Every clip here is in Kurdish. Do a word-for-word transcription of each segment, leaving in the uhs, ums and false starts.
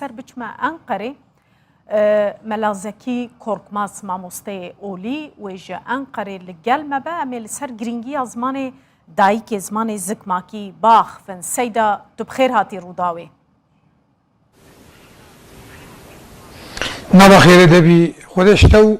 Ser biçme Enqerê, e, Mela Zekî Korkmaz, mamosteyê olî, wê ji Enqerê li gel me be. Em ê li ser girîngiya zimanê dayikê, zimanê zikmakî biaxivin. Seyda, tu bi xêr hatî Rûdawê. Nava xêrê de bî, Xwedê ji te û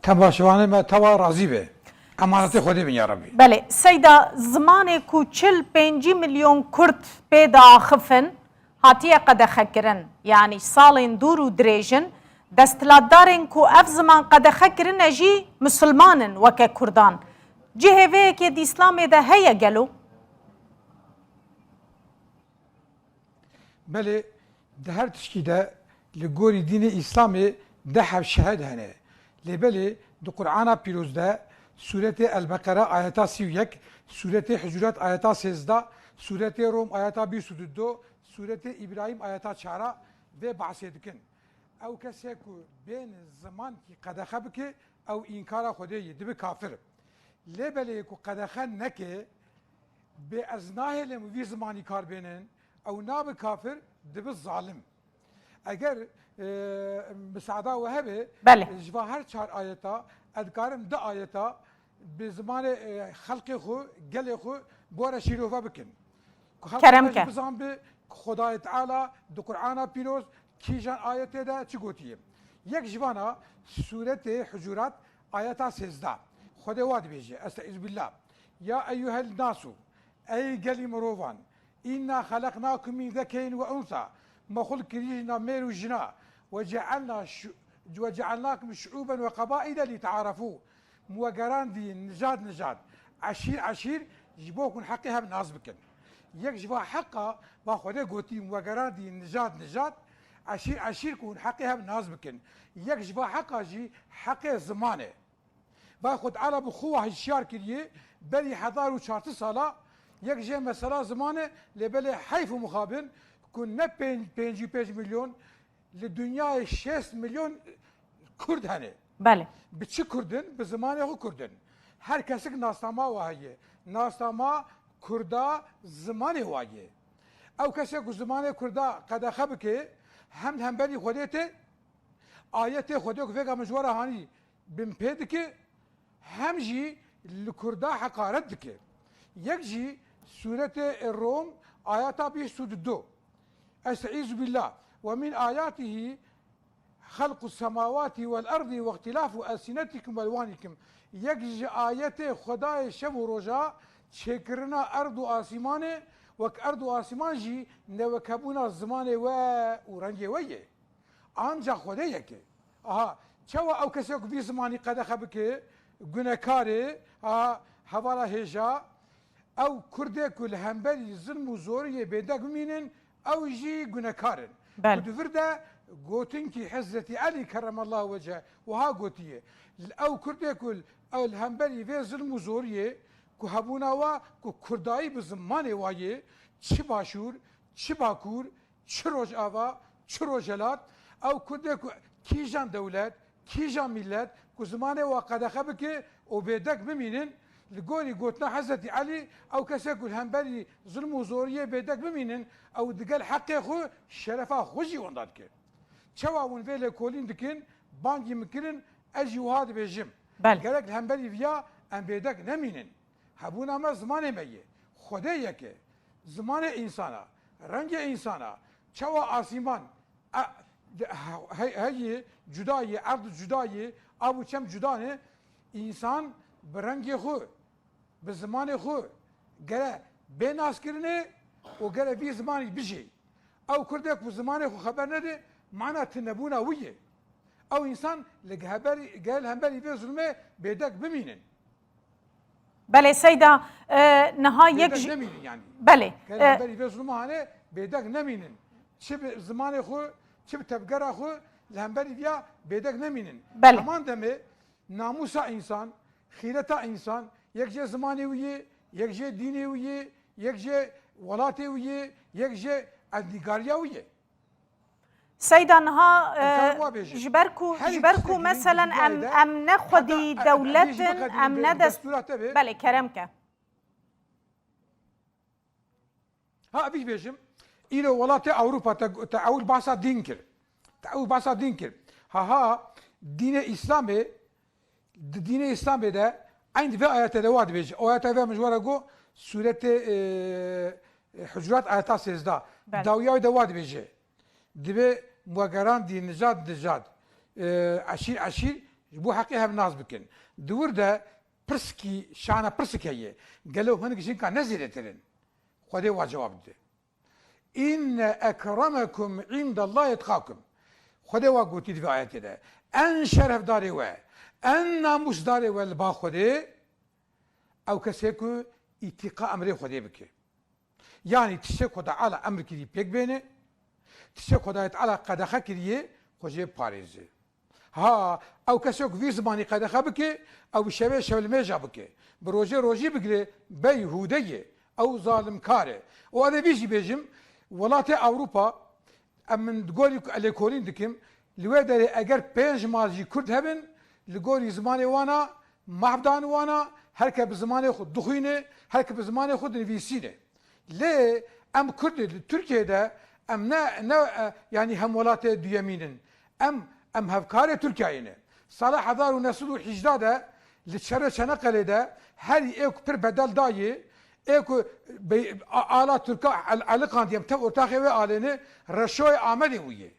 temaşevanê me tewa razî be. Emanetê Xwedê bin ya Rebbî. Belê, Seyda, zimanê ku çil pêncî milyon Kurd pê diaxifin, hatiye qedexekirin. Yanî salên dûr û dirêj in, desthilatdarên ku ev ziman qedexe kirine jî misilman in weke Kurdan. Cihê vê yekê di Îslamê de heye gelo? Belê, di her tişkî de li gorî dînê Îslamê deh heb şehed hene. Lê belê di Qur'ana Pîroz de Sûretê El-Beqere ayeta sî û yek, Sûretê Hucurat ayeta sêzdeh, Sûretê Rom ayeta bîst û du, Sûretê Îbrahîm ayeta çara vê behsê dikin. Ew kesê ku bên zimankî qedexe bike, ew înkara Xwedê ye, dibe kafir. Lê belê ku qedexe neke, bê ez nahêlim vî zimanî kar bênin, ew nabe kafir, dibe zalim. Eger, e, misada we hebe, Belê. ji va her çar ayeta, ez dikarim du ayeta bi zimanê, e, xelkê xwe, gelê xwe, bore şîrove bikin. Ku xelkê Kerem me jî ke. bizan bi ku Xwedayê Teala di Qur'ana Pîroz kîjan ayetê de çi gotiye. Yek ji vana Sûretê Hucurat ayeta sêzdeh. Xwedê wa dibêje, Estaizu billah. Ya eyyuhel nasu, ey gelî mirovan, inna xeleqnakum min zekerin ve unsa, me xulq kiriye ji nav mêr û jina, ve cealna şu-, ve cealnakum şuuben ve qabaile li tearafu. Min we gerandî nijad nijad, eşîr eşîr, ji bo ku hûn heqê hev nas bikin. Yek ji va heqa va Xwedê gotî, min we gerandî nijad nijad, eşîr eşîr, ku hûn heqê hev nas bikin. Yek ji va heqa jî heqê ziman e. Va Xwe Teala bi xwe wa hişyar kiriye, berî hezar û çar sed sala, yek jê mesela ziman e, lê belê heyf û mixabin ku ne pênc, pêncî pênc milyon, li dinyayê şêst milyon Kurd hene. Belê. Bi çi Kurd in? Bi zimanê xwe Kurd in. Her kesik nasnama wa heye. Nasnama Kurda zimanê wa ye. Ew kesê ku zimanê Kurda qedexe bike, hem li hemberî Xwedê tê, ayetê Xwedê ku vêga min ji we re hanî bin pê dike, hem jî li Kurda heqaret dike. Yek jî Sûretê Rom ayeta bîst û du. Estaizu billah. Ve min ayatihi halqu semawati vel ardi ve ihtilafu elsinetikum ve elwanikum. Yek ji ayetê Xwedayê şev û roja çêkirina erd û asîmanê, wek erd û asîman jî newekebûna zimanê we û rengê we ye. Anca Xwedê yek e. Aha, çawa ew kesê ku vî zimanî qedexe bike, gunekar e, aha, hevala hêja, ew Kurdê ku li hemberî zilm û zoriyê bêdeng bimînin, ew jî gunekar in. Belê. Ku di vir de gotinkî Hezretî Elî kerremallahu weceh wiha gotiye, ew Kurdê ku ew li hemberî vê zilm û zoriyê ku hebûna wa ku Kurdayî bi zimanê wa yê, çi Başûr, çi Bakur, çi Rojava, çi Rojhelat, ew Kurdê ku kîjan dewlet, kîjan mîlet ku zimanê wa qedexe bike û bêdeng bimînin, li gorî gotina Hezretî Elî, ew kesê ku li hemberî zilm û zoriyê bêdeng bimînin, ew digel heqê xwe, şerefa xwe jî wenda dike. Çawa hûn vê lêkolîn dikin, bangî min kirin, ez jî wiha dibêjim. Belê. Gerek li hemberî viya em bêdeng nemînin. Hebûna me zimanê me ye. Xwedê yek e. Zimanê însana, rengê însana, çawa asîman, e, de, he-, he-, heyî cuda ye, erd cuda ye, av û çem cuda ne, însan bi rengê xwe, bi zimanê xwe gere bê naskirinê û gere vî zimanî bijî. Ew Kurdek bi zimanê xwe xeber nede, mana tunebûna wî ye. Ew însan li heber-, gel hemberî vê zulmê bêdeng bimînin. Belê Seyda, e, niha yek Bêdeng ji nemînin yani. Belê, Gel e, hemberî vê zulmê hane bêdeng nemînin. Çi bi zimanê xwe, çi bi tevgera xwe li hemberî viya bêdeng nemînin. Belê. Heman demê namûsa însan, xîreta însan, yek jê zimanê wî yê, yek jê dînê wî yê, yek jê welatê wî yê, yek jê endîgariya wî yê. Seyda niha, Em e, karin wa bêjin. ji ber ku, Her ji ber ikisi ku de girîng meselen em, dînayê de em ne xwedî heta em, em dewlet jî in, bixedînin em bi ne dest-, destûra te be. Belê, kerem ke. Ha, vî bêjim. Îro welatê Ewropa te, te ewil behsa dîn kir. Te ewil behsa dîn kir. Haha, dînê Îslamê, di dînê Îslamê de eyn di vê ayete de wa dibêje. O ayete ve min ji we re got, sûretê, e, e, Hucurat ayeta sêzdeh. Belê. Dawiya wê de wa dibêje. Divê muegerandî nijad nijad, e, eşîr eşîr ji bo heqê hev nas bikin. Di wir de pirskî, şana pirsik heye. Gelo hinek jinka ne zêdetir in? Xwedê wa cewab dide. Inne ekremekum indallahi etqakum. Xwedê wa gotî di vê ayetê de. En şerefdarê we, en namûsdarê we li ba Xwedê, ew kesê ku îtîqa emrê Xwedê bike. Yanî tiştê ku Teala emr kirî pêk bêne, tiştê ku Xwedayê Teala qedexe kiriye, xwe jê parêze. Ha, ew kesê ku vî zimanî qedexe bike, ew bi şevê şewlimêja bike. Bi rojê rojî bigire, beyhûde ye. Ew zalimkar e. Û ez ê vî jî bêjim, welatê Ewropa, em min di gorî ku lêkolîn dikim, li wê derê eger pênc mal jî Kurd hebin, li gorî zimanê wana, mahv dan wana, her ke bi zimanê xwe dixwîne, her ke bi zimanê xwe dinivîsîne. Lê em Kurd li Tirkiyê de em ne, ne, e, yanî hemwelatê duyemîn in. Em, em hevkarê Tirkiyeyê ne. Sala hezar û neh sed û hejda de li şerê Çanakkale de herî ê ku pir bedel dayê, ê ku be-, a-, ala Tirka el-, eliqandiye em tev ortaxê wê alêne, Reşoyê Amedê bûye.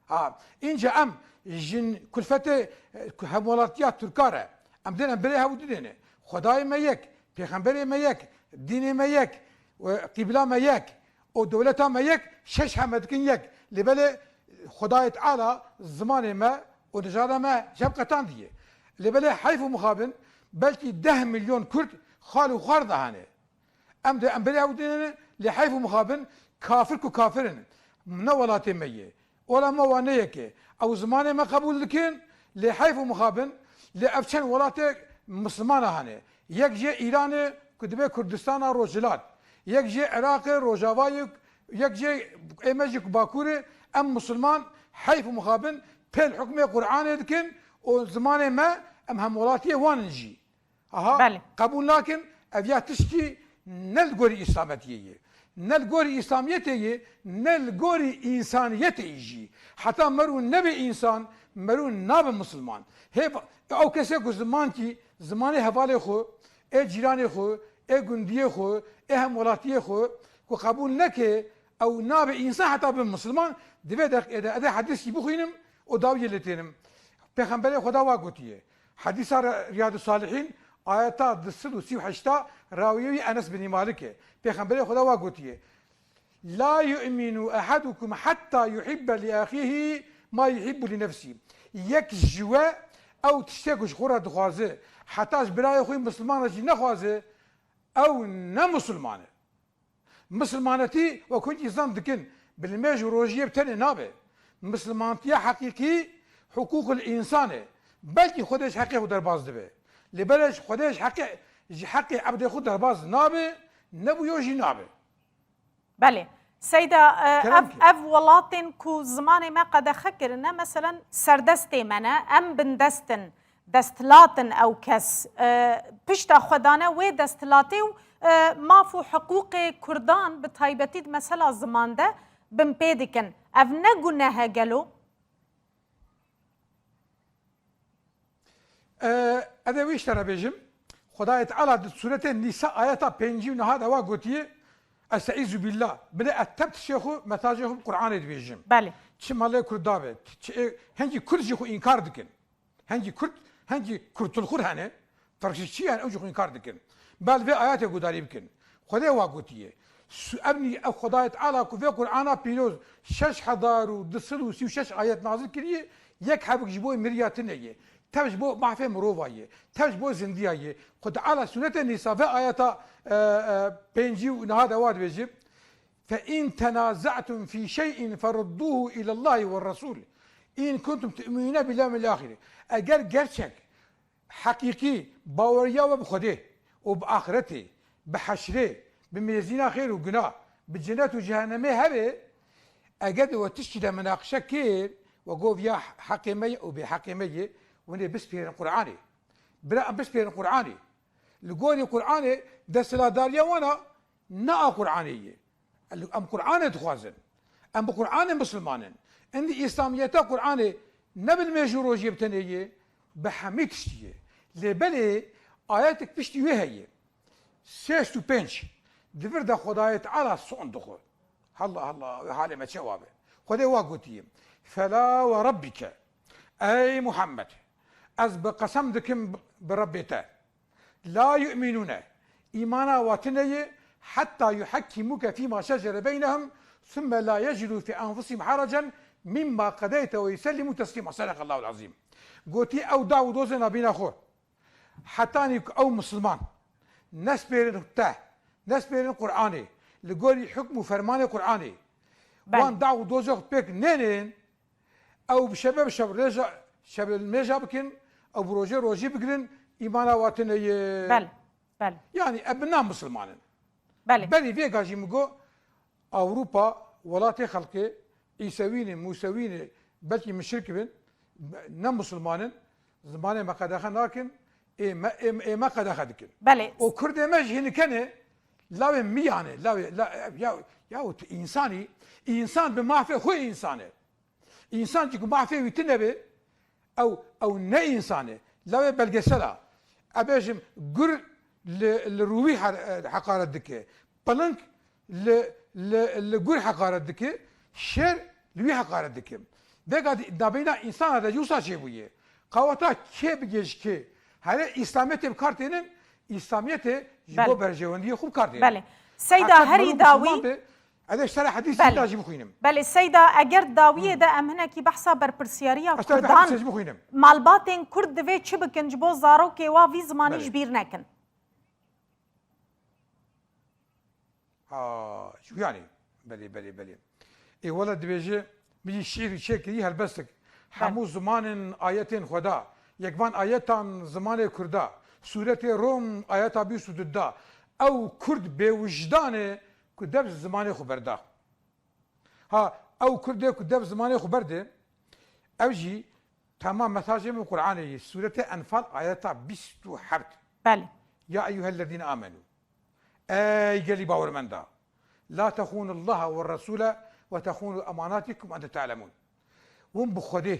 Ha, înca em jin kulfetê, e, hemwelatiya Tirka re. Em dên em birê hev û didêne. Xwedayê me yek, pêxemberê me yek, dînê me yek, e, qîbla me yek, û dewleta me yek, şeş heme dikin yek. Lê belê Xwedayê Teala zimanê me û nijada me ji hev qetandiye. Lê belê heyf û mixabin belkî deh milyon Kurd xal û xwar de hene. Em de em birê ew dînê ne, lê heyf û mixabin kafir ku kafir in. Ne welatê me ye. Ola me wan ne yek e. Ew zimanê me qebûl dikin, lê heyf û mixabin, lê ev çend welatê mislimana hene. Yek jê Îran e ku dibe Kurdistana Rojhilat. Yek jê Iraq e, Rojava ye, yek jê ê me jî ku Bakur e, em misliman heyf û mixabin pêl hukmê Qur'anê dikin û zimanê me em hemwelatiyê wan in jî. Aha, Belê. qebûl nakin, ev ya tiştî ne li gorî Îslametiyê ye. Ne li gorî Îslamiyetê ye, ne li gorî însaniyetê yî jî. Heta merû nebe însan, merû nabe misilman. Hê va-, ew kesê ku zimankî, zimanê hevalê xwe, ê cîranê xwe, ê gundiyê xwe, ê hemwelatiyê xwe, ku qebûl neke, ew nabe însan heta bin misilman, di vê deqê de, ez ê hedîskî bixwînim û dawiyê lê tênim. Pêxemberê Xweda wa gotiye. Hedîsa Re-, Riyadus Salihîn, ayeta du sed û sî û heşta, rawiyê wî Enes binî Malik e. Pêxemberê Xweda wa gotiye, "La yu'minu ehadukum hatta yuhibbe li ahihi ma yuhibbu li nefsihi." Yek ji we ew tiştê ku ji xwe re dixwaze, heta ji birayê xwe yê misliman re jî nexwaze, ew ne misilman e. Misilmanetî wek hûn jî zan dikin, bi limêj û rojiyê bi tenê nabe. Misilmantiya heqîqî hiqûqil însan e. Belkî Xwedê ji heqê xwe derbas dibe. Lê belê ji Xwedê ji heqê, ji heqê ebdê xwe derbas nabe, nebûyo jî nabe. Belê. Seyda, e, Kerem ev, ki. ev welatên ku zimanê me qedexe kirine, meselen serdestê me ne, em bindest in. Desthilat in ew kes. E, pişta xwe dane wê desthilatê û, e, maf û hiqûqê Kurdan bi taybetî di mesela ziman de binpê dikin. Ev ne guneh e gelo? E, ez ê wî ji te re bêjim. Xwedayê Teala di sûretê Nîsa ayeta pêncî û neha de wa gotiye, "Estaizu billah." Bilê ez tev tiştê xwe, mesajê xwe bi Qur'anê dibêjim. Belê. Çi malê Kurda be, çi ê-, hingî Kurd jî xwe înkar dikin. Hingî Kurd, hingî Kurtulxur hene, Tirkçî hene, ew jî xwe înkar dikin. Bel vê ayetê guhdarî bikin. Xwedê wa gotiye. Su-, ev nî-, ev Xwedayê Teala ku vê Qur'ana pîroz şeş hezar û du sed û sî û şeş ayet nazil kiriye, yek hebik ji bo miriya tune ye. Tev ji bo mahfê mirova ye. Tev ji bo zindiya ye. Xwedê Teala sûretê Nîsa vê ayeta, e, e, pêncî û neha de wa dibêje. "Fe in tenazatum fî şey'in ferudduhu ilallahi ve rasul. In kuntum tu'minune bil yevmil ahir." Eger gerçek, heqîqî baweriya we bi Xwedê û bi axiretê, bi heşrê, bi mêzîna xêr û guna, bi cinet û cehennemê hebe, eger de we tiştî de minaqişe kir, we got ya heqê me ye û bê heqê me ye, winê bispêrin Qur'anê. Bira em bispêrin Qur'anê. Li gorî Qur'anê desthilatdariya wana ne a Qur'anê ye. Em Qur'anê dixwazin. Em bi Qur'anê misilman in. Endî Îslamiyeta Qur'anê ne bi nimêj û rojiyê bi tenê yê, bi hemî tiştî yê. Lê belê ayetek piştî wê heye. Şêst û pênc. Di vir de Xwedayê Teala son dixwe. Allah Allah, wê halê me çawa be? Xwedê wa gotiye. Fela ve rabbike. Ey Muhammed, ez bi qesem dikim bi Rebbê te. La yu'minune. Îmana wa tune ye, hetta yuhekkimuke fîma şecere beynehum, thumme la yecidu fi enfusihim harecen mimma qedeyte ve yusellimu teslîma. Sadakallahul azîm. Gotî ew daw û dozê nabîna xwe. Hetanî ku ew misilman nespêrin te, nespêrin Qur'anê, li gorî hukm û fermanê Qur'anê, Belê. wan daw û dozê xwe pêk nênên, ew bi şebe bi şev rêja, şebe li mêja bikin, ew bi rojê rojî bigirin, îmana wa tune ye. Belê, belê. Yanî ev bi nan misilman in. Belê. Berî vêga jî min got, Ewropa, welatê xelkê, Îsewî ne, Mûsewî ne, belkî mişrik bin, ne misilman in, zimanê me qedexe nakin, ê me, ê, ê me qedexe dikin. Belê. Û Kurdê me jî hinike ne, lawê miyan e, lawê, la, ya, ya tu însanî, însan bi mafê xwe însan e. Însan jî ku mafê wî tune be, ew, ew ne însan e. Lawê belgesela. Ez bêjim, gur li, li rûwî her-, e, heqaret dike. Piling li, li, li gur heqaret dike. Şêr li wî heqaret dike. Vêga di nabeyna însana de jî wisa çêbûye. Qaweta kê bigê ji kê. Herê Îslamiyetê bi kar tênin, Îslamiyetê ji bo Belê. berjewendiyê xwe bi kar tênin. Belê. Seyda, Heqet herî meriv dawî Misilman be, Ez ê ji te re hedîsê Belê. da jî bixwînim. Belê, Seyda, eger dawiyê Hmm. de em hinekî behsa berpirsiyariya Ez ji te re Kurdan, hedîsê jî bixwînim. malbatên Kurd divê çi bikin ji bo zarokê wa vî zimanî Belê. ji bîr nekin? Ha, ji yanî. Belê, belê, belê. Ê wele dibêje, min jî şiîrî çêkirî helbestik. Belê. Hemû zimanên ayetên Xweda, yek van ayetan zimanê Kurda, sûretê Rom ayeta bîst û du da, ew Kurd bêwijdan e, ku dev ji zimanê xwe berda. Ha, ew Kurdê ku dev zimanê xwe berde, ew jî temam mesajê min Qur'anê yê, Sûretê Enfal ayeta bîst û heft. Belê. Ya eyyuhellezîne amenu. Ey gelî bawermenda. La tehûnullaha ve resûle ve tehûnû emanatikum ve entum te'lemûn. Hûn bi Xwedê,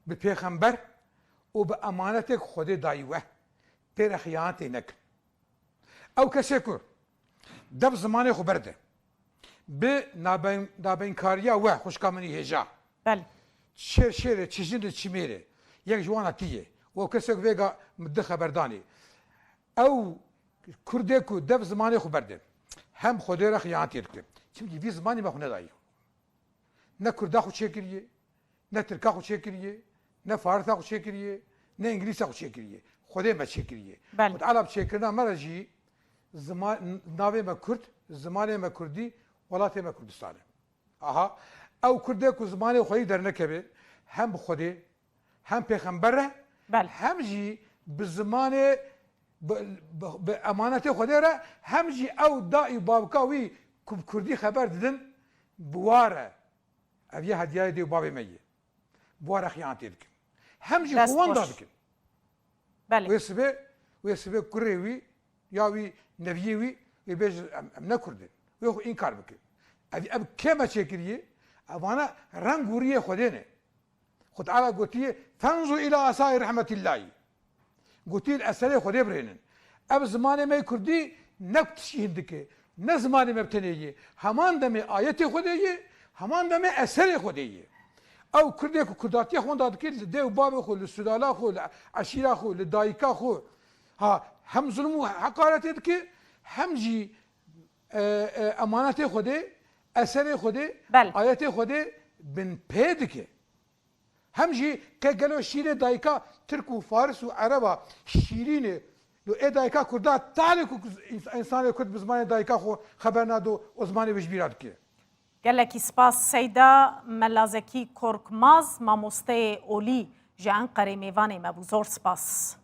bi pêxember û bi emanetê ku Xwedê dayî we, pê re xiyanetê nekin. Ew kesê ku dev zimanê xwe berde, bi nabeyn-, nabeyinkariya we, xwişka min î hêja. Belê. Şêr şêr e, çi jin e, çi mêr e. Yek ji wana tî ye. Û ew kesê ku vêga min di xeberdanê. Ew Kurdê ku dev zimanê xwe berde, hem Xwedê re xiyanetê dike. Çimkî vî zimanî me xwe nedayî. Ne Kurda xwe çêkiriye, ne Tirka xwe çêkiriye, ne Farisa xwe çêkiriye, ne Îngilîsa xwe çêkiriye. Xwedê me çêkiriye. Belê. Xwedala bi çêkirina me re jî zima-, navê me Kurd, zimanê me Kurdî, welatê me Kurdistan e. Aha, ew Kurdê ku zimanê xweyî dernekeve, hem bi Xwedê, hem pêxember re, Belê. hem jî bi zimanê, bi, bi, bi emanetê Xwedê re, hem jî ew dayî û bavka wî ku bi Kurdî xeber didin, bi wa re. Ev yê hediyayê dê û bavê me ye. Bi wa re xiyanetê dikin. Hem jî Dest xwe wenda xweş. dikin. Belê. Wê sibê, wê sibê kurê wî, ya wî, neviyê wî, wê bêje, em, em ne Kurd in. Wê xwe înkar bike. Ev, ev kê me çêkiriye? Evana reng û riyê Xwedê ne. Xwe Teala gotiye, "Fenzur ila asayî rehmetillahî." Gotiye, "Li eserê Xwedê birênin." Ev zimanê me yê Kurdî ne tiştî hin dike, ne zimanê me bi tenê ye. Heman demê ayetê Xwedê ye, heman demê eserê Xwedê ye. Ew Kurdê ku Kurdatiya xwe wenda dike, li dê û bavê xwe, li sulala xwe, li eşîra xwe, li dayika xwe, ha, hem zulm û heqaretê dike, hem jî, e, e, emanetê Xwedê, eserê Xwedê, Belê. ayetê Xwedê bin pê dike. Hem jî qe gelo şîrê dayika Tirk û Faris û Ereba şîrîn e. Lo ê dayika Kurda talê ku ins-, însanê Kurd bi zimanê dayika xwe xeber nado û zimanê wê ji bîra dike. Gelekî spas Seyda. Mela Zekî Korkmaz, mamosteyê olî ji Enqerê mêvanê me bû. Zor spas.